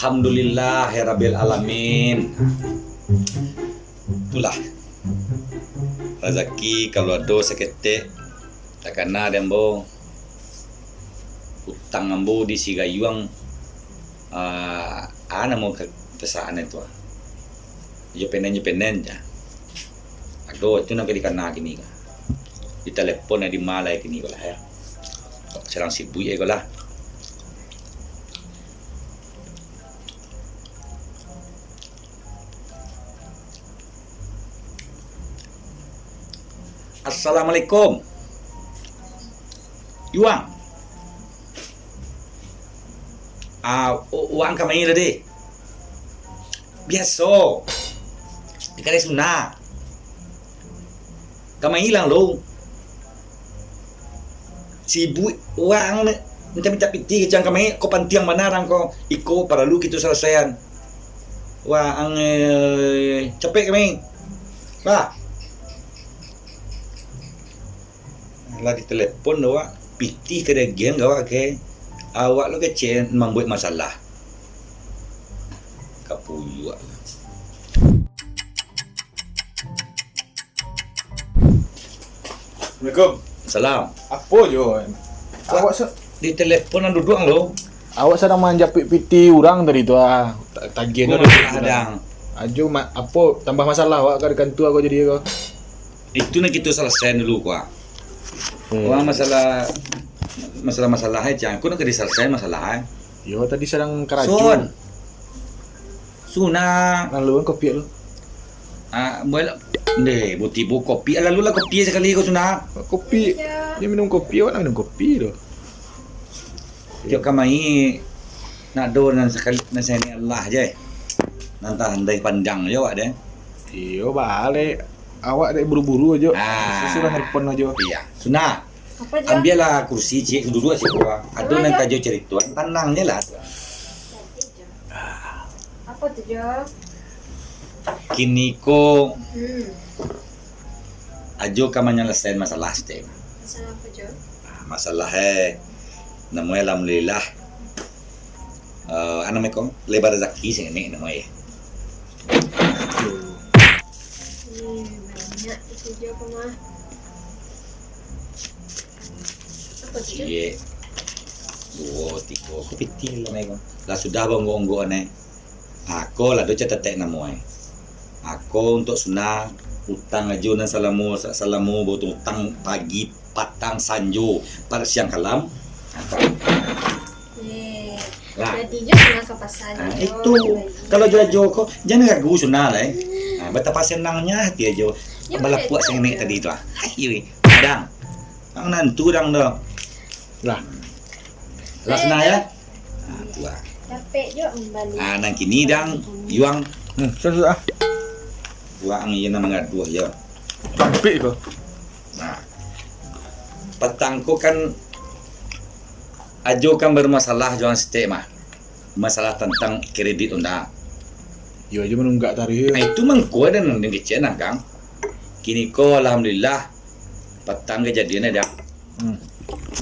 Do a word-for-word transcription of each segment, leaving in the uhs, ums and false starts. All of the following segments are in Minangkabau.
Alhamdulillah, ya Rabbil Alamin. Itulah. Razaki kalau ado saketek, takana dek ambo. Utang ambo di si Gayuang, ah, ah, namo ka-, perusahaan itu, ah. Yo penen, yo penen, ja. Aduh, itu nan ka dikana kini ka. Ditelepon di ma lai kini ko lah, ya. Sadang sibuk, ya, ko lah. Assalamualaikum. Yuang. Ah, u-, uang kamai tadi. Biaso. Di kadai Suna. Kamai ilang lo. Sibuk urang ni. Minta-minta pitih kecek kamai, ko pantiang bana urang ko. Iko paralu kito salasaian. Wah, ang, eh, capek kamai. Wah. Lah ditelepon tu, wak. Pitih ka dagiang ka awak ke. Awak lo kecek mambuek masalah. Kapuyuak. Assalamualaikum. Salam. Apo jo? Ah, awak sa- ditelepon nan duduak lo. Awak sadang manjapuik pitih urang tadi tu, ah. Ta-, tagiah tu. Ajo ma-, apo, tambah masalah awak ka di kantua ko jadi ko. Itu nan kito salasaian dulu, ko, ah. Hmm. Wah, masalah, masalah-masalah ai, Cang. Ko nan ka disalasaian masalah ai. Yo, tadi sadang karajo. Sun. Suna. Lalu kan kopi lu. Ah, buat lah. Deh, bu tibo kopi. Lalu lah kopi sakali ko, Suna. Kopi. Iyo. Dia minum kopi, awak nak minum kopi tu. Tiok kamai nak do nan sakali, nan seni Allah je. Nan tahan dari pandang je awak deh. Iyo, balik. Awak dek buru-buru ajo. Ah. Sudah nelpon ajo. Iya. Suna. Apo, Jo? Ambialah kursi ciek, duduak ciek, Tuan. Ado nan kajo carito, tanang je lah, Tuan. Apo tu, Jo? Kini ko, hmm, Ajo ka manyalasaian masalah stek. Masalah apo, Jo? Ah, masalah, eh, namo e, alhamdulillah. Eh, anu, meko, lebar razaki sing ini namo e. Ih, banyak itu jo, mah. Apo tu, Jo? Ciek. Duo, tigo. Ko pitih lah, meko. Lah sudah, onggok-onggok, aneh. Ako lah do catetek namo e. Ako untuak Suna, utang ajo nan salamo, sa-, salamo bautang-utang pagi, patang, sanjo, pa-, siang kalam. Ye. Lah. Jadi jo Suna ka pasa. Ah, jo, itu. Kalau jo ajo ko, jan ragu Suna lah, eh. Hmm. Ah, betapa senangnya hati ajo. Balapuak sing nek tadi tu, ah. Hai, weh. Kadang. Ang nantu dang do. Lah. Lah, Suna, ya. Ah, tu lah. Capek jo mambali. Ah, nan kini dang, Yuang. Hmm, sudah, sudah, ah. Yuang iyo nan mangaduah, yo. Campik ko. Nah. Patang ko kan Ajo kan bermasalah jo ang stek mah. Masalah tantang kredit Honda. Iyo, Ajo manunggak tarikh. Nah, itu mangko ado nan kecek nah, Kang. Kini ko, alhamdulillah, patang kajadian ado. Hmm.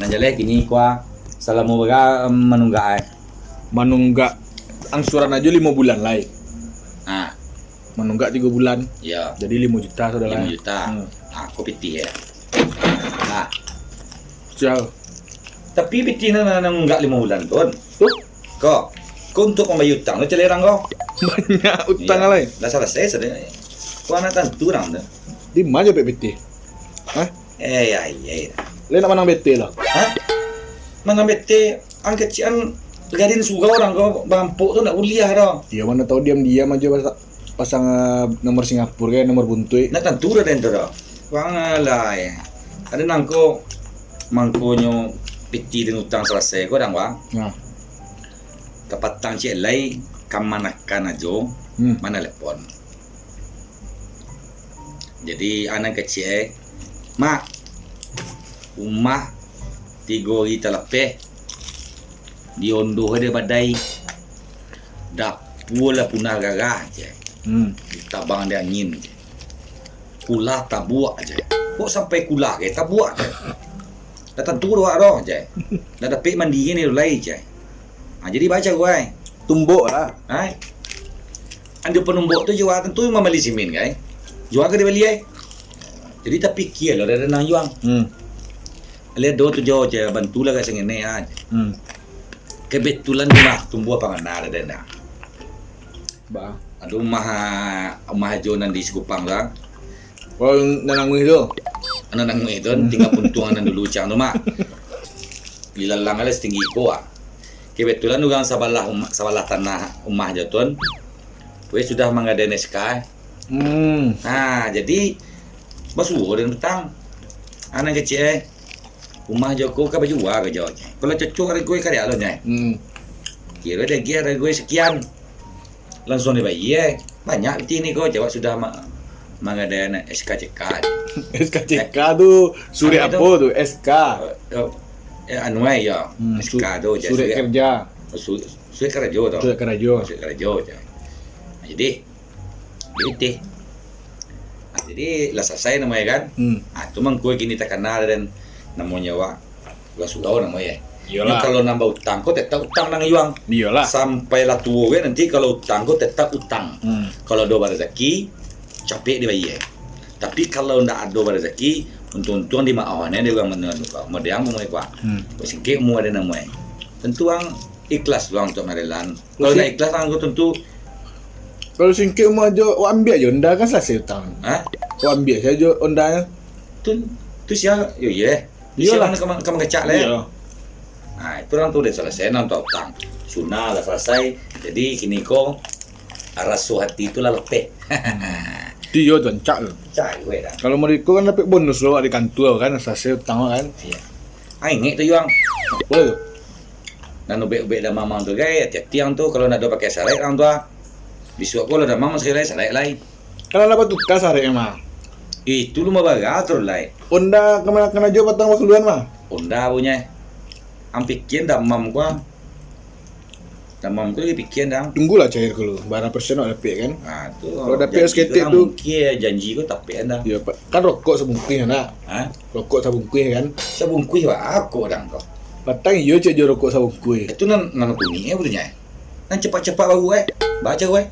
Nan jaleh kini ko, ah, salamo bara, em, manunggak, eh? Manunggak angsuran ajo limo bulan lai. Ah. Manunggak tigo bulan. Iyo. Jadi limo juta sudah lah. Limo juta. Hmm. Ah, ko pitih, eh. Nah. Sial. Tapi pitih nan, nan, nan manunggak limo bulan tu, kan? Tu? Ko, ko untuak mambayia utang tu, celerang ko. Banyak utang lai. Iyo. Lah salasai sudah. Ko anak tantu urang tu. Di ma jo pitih? Hah? Eh, ya, iya, iya. Lai nak manang bete lah. Hah? Manang bete, ang kecek an gadin surau urang ko, barampok tu ndak buliah doh. Iyo, mano tau diam-diam ajo pas-, pasang, ah, nomor Singapura kan, nomor buntuik. Ndak tantu doh den tu doh. Wang alai. Ado nangko mangkonyo pitih den utang salasai ko dang, Wang. Nah. Kapatang ciek lai, kamanakan ajo, hmm, manalepon. Jadi, anak kecek, eh, "Mak, umah tigo ari talapeh, diondoh dek badai, dapua lah punah garah," je. Hmm. Ditabang dek angin, je. Kulah tabuak, je. Kok sampai kulah ke tabuak, je? Dah tantu doh, doh, je. Dah dapek mandi ni lai, je. Ha, jadi baco, wai. Tumbok lah. Ai. Ando panumbok tu jua tantu mambali simin, kai. Jua ka dibali, ai. Jadi tapikia lo, ado nan juang. Hmm. Alah do tu jo, je bantulah ka sangene, ah. Hmm. Kebetulan rumah tumbuah pangana ado nan. Ba. Ado rumah, rumah Ajo nan di Sikupang tu, ah. Oh, nan nanguih tu? Nan nanguih tu, tingga puntuang nan dulu cang tu mah. Dilalang lah satinggi iko, ah. Kebetulan urang sabalah rumah, sabalah tanah rumah Ajo tu, weh sudah manggadai S K. Hmm. Ha, jadi, basuo den patang. Anak kecil, eh. Rumah Ajo ko ka bajua ka Ajo. Kalau cocok harga karya lo, nyai. Hmm. Kiro dagih harga sekian. Langsung dibayia. Banyak pitih ni ko, jawab sudah ma-, manggadai S K C K. S K C K tu surek apo tu? S K. Eh, eh, anu ai, yo. Hmm, S K su-, tu, je, surek surek kerja. Su-, surek karajo tu. Surek karajo. Surek karajo je. Jadi, pitih. Ah, jadi, lah salasai namonyo kan. Hmm. Ah, tu mangko kini takana den namonyo awak. Urang surau namonyo. Iyolah. Nyo kalau nan bautang ko tetap utang nan juang. Iyolah. Sampai lah tuo kan nanti kalau utang ko tetap utang. Hmm. Kalau ado barezeki, capek dibayia. Tapi kalau ndak ado barezeki, untuang-untuang dimaoh, nah, di urang mano-, model ang umua ko. Hmm. Singkek umua den namonyo. Tantu ang ikhlas urang untuak marelaan. Kalau ndak ikhlas, ang ko tantu. Kalau singkek umua Ajo, wak ambiak jo onda kan salasai utang. Ha? Wak ambiak sajo ondanya. Tu, tu sia, yo, ye. Iyolah. Sia ka ma-, ka mangecek lah, yo. Iyo. Ha, itu urang tu lah salasai nan utang. Sunnah lah salasai. Jadi, kini ko, raso hati tu lah lapeh. Tu iyo tu, rancak tu. Rancak, weh, dah. Kalau mereka kan dapat bonus lo di kantua kan, salasai utang kan. Iyo. Ah, ingek tu, Yuang. Apo tu? Nan ubek-ubek dalam mamang tu, gai, hati-hati ang tu, kalau ndak ado pakai sarek ang tu, ah. Bisuak ko lah dalam mamang sakali lai, sarek lai. Kalau ndak batuka sarek mah. Itu lumba bara tu lai. Onda kama-, karajo patang bakaluan mah. Onda punyo. Ang pikia damam ko, ah. Damam ko lagi pikia, dang. Tunggulah cair dulu, bara persen awak dapek kan. Ah, tu. Kalau dapek janji saketek tu, mungkin janji ko tapek, dang. Yo, pa-, kan rokok sabungkuih, nak. Ha? Rokok sabungkuih kan. Sabungkuih, wah, rokok, dang, ko. Patang iyo cek jo rokok sabungkuih. Itu nan, nan kunik, eh, bulihnyo. Nan cepak-cepak baru, eh. Baco, eh.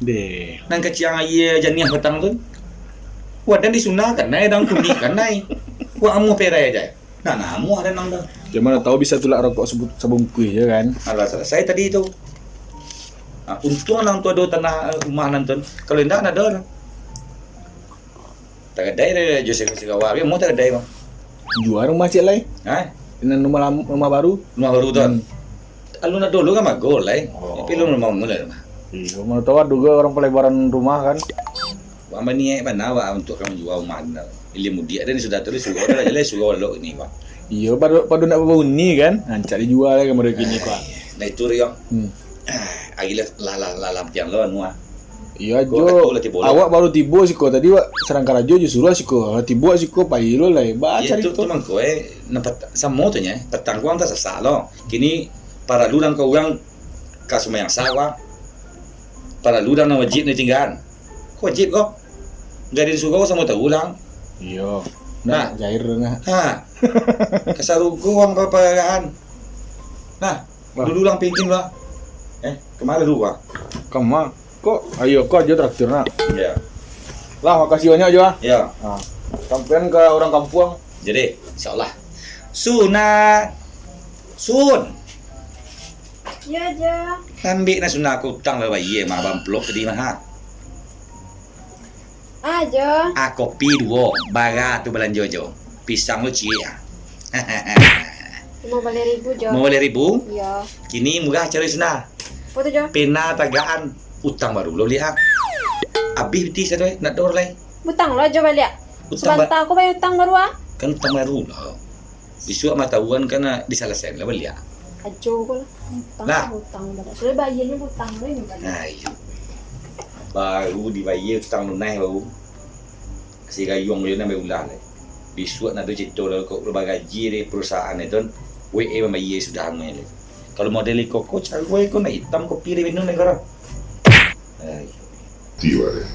Deh. Nan kaciang aia janiah patang tu. Wadah disunahkan, nai, dang kunik kan, nai. Wah, amuah perai aja. Nah, namuah ado nang tu. Yo, mano tahu bisa tulak rokok sabu-, sabungkuih je kan. Alah, salasai tadi tu. Ah, untuang nang tu ado tanah, eh, rumah nang tu. Kalau indak, ndak ado lah. Tagadai deh, jo sira-sirawa. Tapi mau tagadai, Bang. Jua rumah ciek lai. Ha? Nan rumah lam-, rumah baru. Rumah baru tu. Hmm. Alun ado lu kan bagus lai. Oh. Tapi alun rumah mula rumah. Iyo, mano tahu ado juo urang palebaran rumah kan. Wak baniaik bana wak untuak ka manjua rumah tu. Ilia mudiak den sudah tu, suruah dah jaleh, suruah lok ni, Pak. Iyo, pado, pado nak bauni kan. Rancak dijua lah kamari kini, Pak. Nah, itu Riong. Hmm. Ah, agilah lah, lah, lah lampiang lo anu ah. Iyo, Jo. Awak baru tibo siko tadi, wak sarang karajo jo suruah siko. Lah tibo siko, pai lo lai. Ba carito. Iyo, tu, tu mangko, eh, nampak samo tu nya. Patang ko ang tasasak lo. Kini paralu dan ka urang ka sumbayang sah, wak. Paralu dan nan wajib ni tinggaan. Wajib ko. Gadih di surau samo tahu lah. Iyo. Nah. Nak jair tu nah. Ha. Kasarugo urang papararahan. Nah, wah. Dulu urang pinggin lah. Eh, kama dulu, wah? Kama? Kok, ayo, kok aja traktir, nak? Iyo. Lah, makasih banyak, Jo, ah. Iyo. Ha. Sampean ka urang kampuang. Jadi, insyaallah. Suna. Sun. Iyo, Jo. Ambiak nah Suna, aku utang lah bayia mah, amplop tadi mah, ha. Ah, Jo. Ah, kopi duo, bara tu balanjo, Jo. Pisang tu ciek, ah. Limo baleh ribu, Jo. Limo baleh ribu? Iyo. Kini murah caro Suna. Apo tu, Jo? Pena tagaan, utang baru lo liak, ah. Abih pitih sado, eh, ndak ado lai. Utang lo, Jo, baliak. Utang ba- Sabanta aku bayar utang baru, ah. Kan utang baru lo. Bisuak mah tahuan kan, ah, disalasaian lah baliak. Ajo ko lah. Utang, lah. Utang baliak. Sudah bayarnyo utang lo ini baliak. Nah, iyo. Baru dibayar utang lunas baru. Si Gayuang baru nak baulah lai. Bisuak nak ado carito lah, kok lah bagaji dari perusahaan itu, W A mambayar sudah anu lai. Kalau model iko ko, caro iko nak itam kopi dari minum lai, karo. Ai. Tiba deh.